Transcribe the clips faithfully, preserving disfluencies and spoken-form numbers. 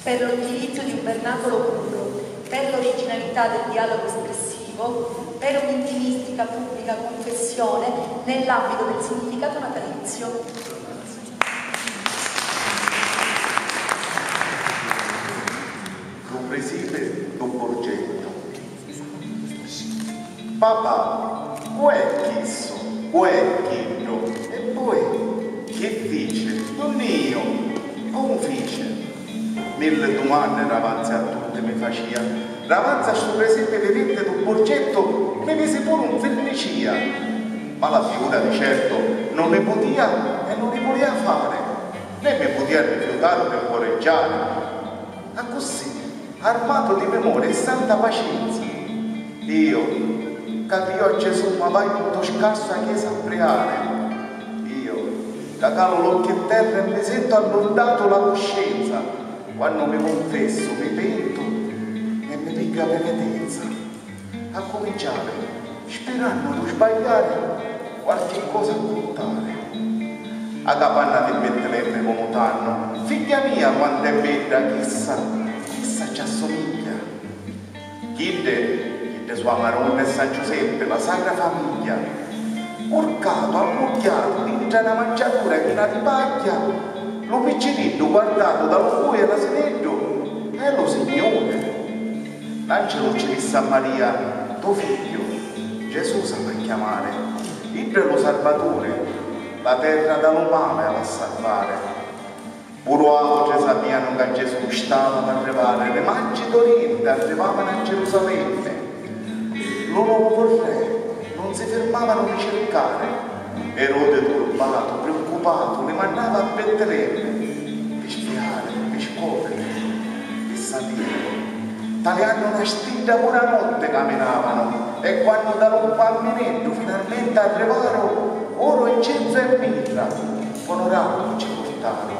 per l'utilizzo di un vernacolo puro, per l'originalità del dialogo espressivo, per un'intimistica pubblica confessione nell'ambito del significato natalizio. Lu presipi dû Burgettu. Papà, cu è chissu? Cu è chiddu? E poi, chi fici? Dunni iu? Comu fici? Milli dumanni davanzi a tutti mi facia. Davanzi a stu presipi vivinti dû Burgettu mi misi puru 'n firnicìa. Ma la fiura di certu nun ni putia e nun ni vulia fari, né mi putia rifiutari o temporeggiari. Accussì, armatu di mimori e santa pacienza, iu, ca criu a Gesù ma vaiu nto scarsu a chiesa a priari, iu, ca calu l'occhi in terra e mi sentu allurdatu la cuscienza quannu mi cunfessu, mi pentu e mi pigghiu a penitenza. Accuminciari, spirannu d'u sbagliari, quarchi cosa a cuntari. A capanna di Bettilemme comu tannu, figghia mia quant'è bedda, chissa, chissa ci assumigghia. Chiddi, chiddi su' a Maronna e San Giuseppi, la Sacra Famigghia. Curcatu, ammugghiatu, dintra na manciatura china di pagghia, lu picciriddu guardatu da lu buiu e l'asineddu, è lu Signuri. L'angelu ci dissi a Maria, to figghiu, Gesù s'ha a chiamari, iddu è lu Sarvaturi, la terra da lu mali ha a sarvari. Puru autri sapianu ca Gesù stava p'arrivari, li maggi d'Orienti arrivavanu a Gerusalemme, lu novu re nun si firmavanu di circari, Erode turbatu, priuccupatu, li mannava a Bettilemme, pi spiari, pi scopriri, pi sapiri. Taliannu na stidda puru a notti caminavanu e quannu da lu bammineddu finalmenti arrivaru oru, incensu e mirra, onoraru ci purtaru.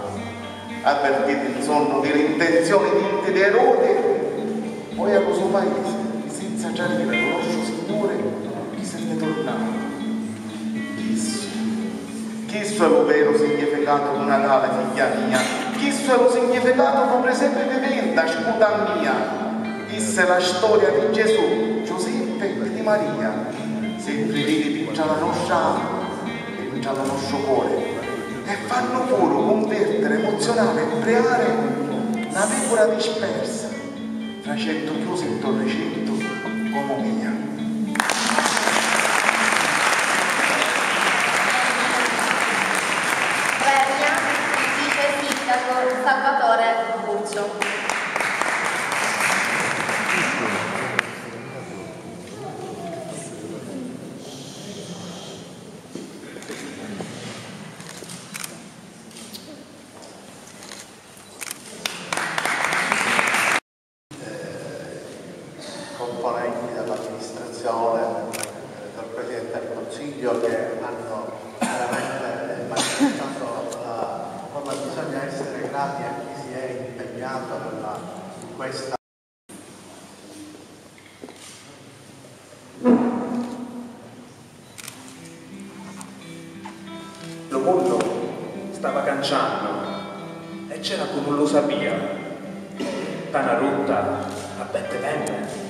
Avvertiti in sonnu di l'intenzioni tinti di Erode, poi a lu so paisi, senza tradiri lu nostru Signuri, chi si nni turnau. Chissu, chissu è lu veru significatu dû Natali, figghia mia, chissu è lu significatu dû prisepi vivinti, ascuta a mia, chissa è la storia di Gesù, Giuseppi e di Maria, sempri vivi dintra la nostra anima e dintra lu nostru cori, e fannu puru cunvertiri, emozionari e priari na pecura dispersa. Tra centu chiusi nto ricintu comu mia. Premia il vice sindaco Salvatore Curcio. Componenti dell'amministrazione, eh, del Presidente del Consiglio che hanno veramente manifestato la, come bisogna essere grati a chi si è impegnato nella, in questa Lu munnu stava canciannu e c'era cu nun lu sapìa. Nta na rutta a Betlemme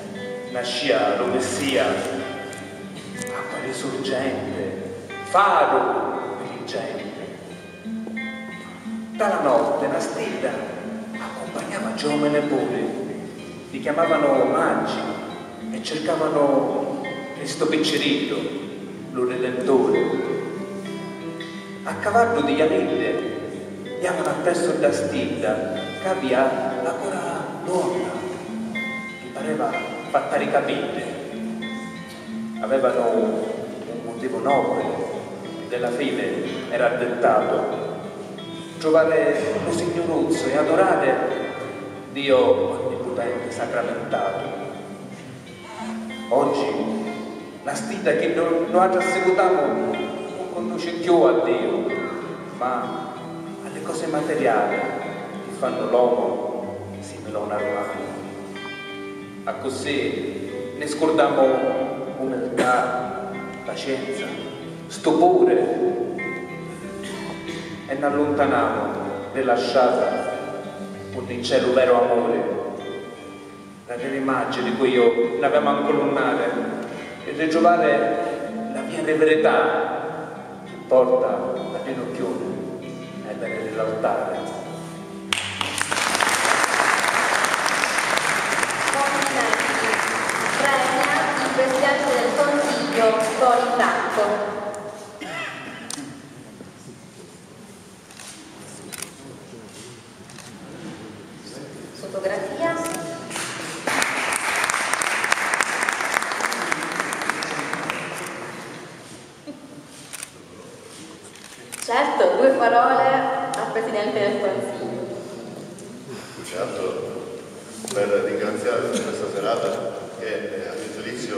nascìa lu Messìa, acqua risurgenti, faru pi li genti. Nta la notti na stidda accumpagnava giovani puri, li chiamavanu Magi e circavanu Cristu picciriddu, lu Ridenturi. A cavaddu di janiddi javanu appressu dda stidda ca avìa la cora donna, mi pareva fatta di capiddi. Avevanu un mutivu nobili, della fidi era dettatu, truvari lu Signuruzzu e adurari Diu onniputenti sacramentatu. Oggi la stidda chi nu-, nuatri assicutamu nun cunnuci cchiù a Diu, ma a li cosi materiali chi fannu l'omu simili a un armali. Accussì ni scurdamu umiltà, pacienza, stupuri e n'alluntanamu di la strata. C'è lu veru amuri. N'avemu immagini cu iu, n'avemu a ncununnari e ritruvari la via di virità chi porta a ginocchiuni ai pedi di l'altari. Complimenti. Premia il Presidente del Consiglio Toni Franco. Fotografia. Certo, due parole al Presidente del Consiglio. Certo, per ringraziare per questa serata che eh, a mio giudizio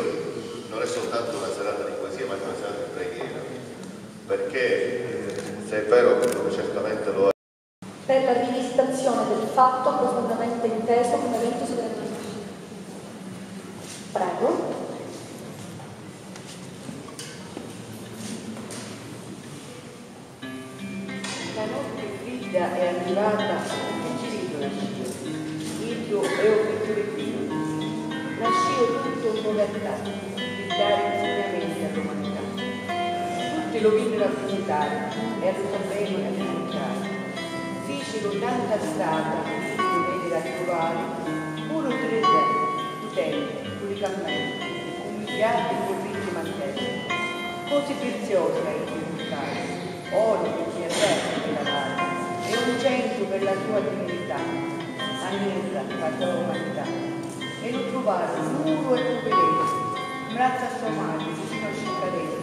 non è soltanto una serata di poesia ma anche una serata di preghiera, perché eh, se è vero come certamente lo è Per la rivisitazione del fatto profondamente inteso come evento sovrannaturale. Prego. La notti fridda è arrivata un picciriddu nascìu, iddu è u picciuriddinu. Nascìu tuttu in povertà, pi dari nsignamenti all'umanità. Tutti lu vinniru a visitari e a lu so beni a ddinunciari. Ficiru tanta strata pi iddu veniri a truvari puru tri re putenti cu li cammeli, cummigghiati cu ricchi manteli. Cosi priziusi a iddi purtari, oru pi mirra e pi lavari, e uncensu per la sua divinità, a mirra, la sua umanità. E lu truvaru nuru e puvireddu, 'n brazzu a so matri, vicinu a sciccareddu.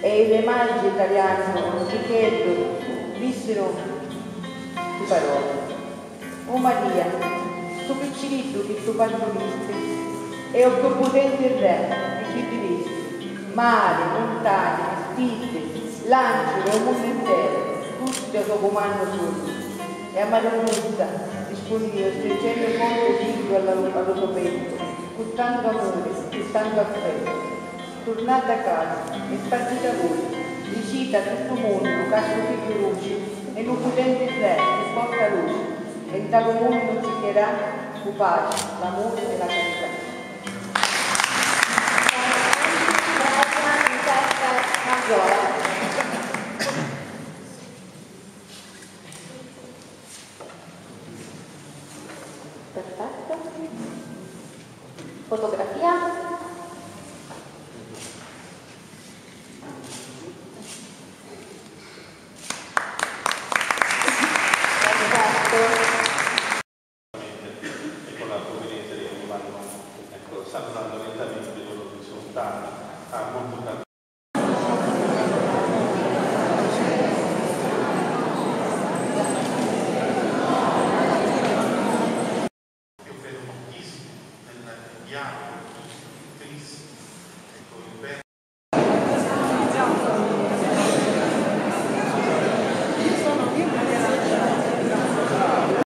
E i re magi taliannu un stricheddu dissiru sti paroli. O Maria, stu picciriddu chi tu pargunisti è u cchiù putenti re di chiddi visti, mari, muntani, stiddi, l'ancili e u munnu interu, tutti a so cumannu sunnu. E a Marunnuzza rispunnìu strincennu forti u figghiu a lu so pettu cu tantu amuri e tantu affettu. Turnati a casa e spartiti a voi, diciti a tuttu u munnu ca stu figghiu luci è nu putenti re chi porta luci e nta lu munnu zicchierà cu paci, l'amuri e la carità. Perfetto. Fotografia. E con la provvidenza di ogni anno, ecco, stanno dando lentamente i loro risultati. Ha molto